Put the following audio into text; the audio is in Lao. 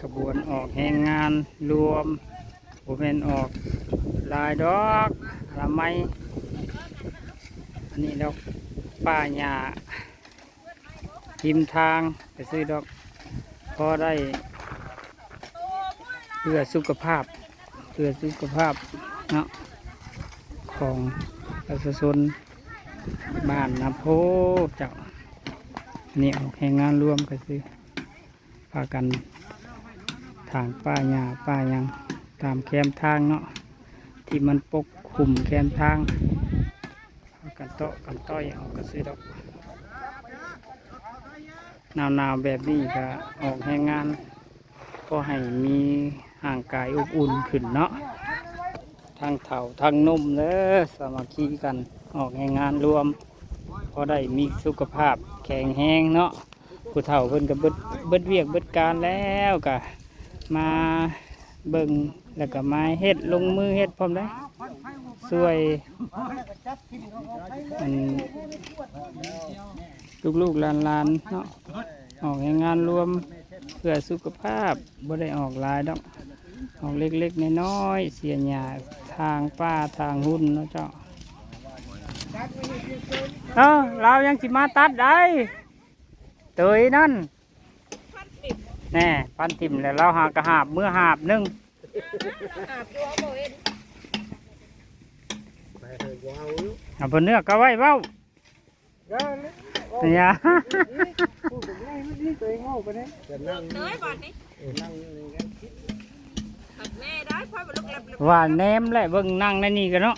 ຂະບວນອອກແຮງງານລວມ ບໍ່ແມ່ນອອກຫຼາຍດອກ ອະນາໄມ ອັນນີ້ດອກ ປ່າຫຍ້າ ຮິມທາງໄປຊື້ດອກ ພໍໄດ້ເພື່ອສຸຂະພາບ ເພື່ອສຸຂະພາບເນາະ ຂອງປະຊາຊົນບ້ານນາໂພເຈົ້າ. ອັນນີ້ອອກແຮງງານລວມກະຊິພາກັນຖາງປ່າຫຍ້າປ່າຫຍັງຕາມແຄມທາງເນາະ ທີ່ມັນປົກຄຸມແຄມທາງ. ກັນເຕາະກັນຕ້ອຍເອົາກະຊື້ດອກ ໜາວໆແບບນີ້ກະອອກແຮງງານ ພໍໃຫ້ມີຮ່າງກາຍອົບອຸ່ນຂຶ້ນເນາະ ທັງເຖົ້າທັງໜຸ່ມເດີ ສາມັກຄີກັນອອກແຮງງານລວມ ພໍໄດ້ມີສຸຂະພາບແຂງແຮງເນາະ. ຜູ້ເຖົ້າເພິ່ນກະເບິດ ເບິດວຽກເບິດການແລ້ວ ກະມາເບິ່ງ ແລ້ວກະມາເຮັດ ລົງມືເຮັດພ້ອມໄດ໋ ຊ່ວຍ ອັນ ລູກໆຫຼານໆເນາະ ອອກແຮງງານລວມເພື່ອສຸຂະພາບ ບໍ່ໄດ້ອອກຫຼາຍດອກ ອອກເລັກໆນ້ອຍໆ ເສຍຫຍ້າທາງປ່າທາງຮຸ່ນເນາະເຈົ້າ. ເອີ ລາວຍັງຊິມາຕັດໄດ໋ ເຕີຍນັ້ນ ແນ່ ປັນຖິ້ມແລ້ວ ລາວຫາກະຫາບເມືອຫາບໜຶ່ງ ຫາບຢູ່ ເອົາບໍ່ເຫັນ ໄປເອົາຢູ່ ເອົາບໍ່ເນື້ອກະໄວ້ເວົ້າ ນີ້ ເອີຍ ບາດນີ້ ນັ່ງ ນັ່ງ ແມ່ໄດ້ ພໍ່ລູກຫຼັບ ຫວ່າແນມແຫຼະ ເບິ່ງນັ່ງໃນນີ້ກະເນາະ.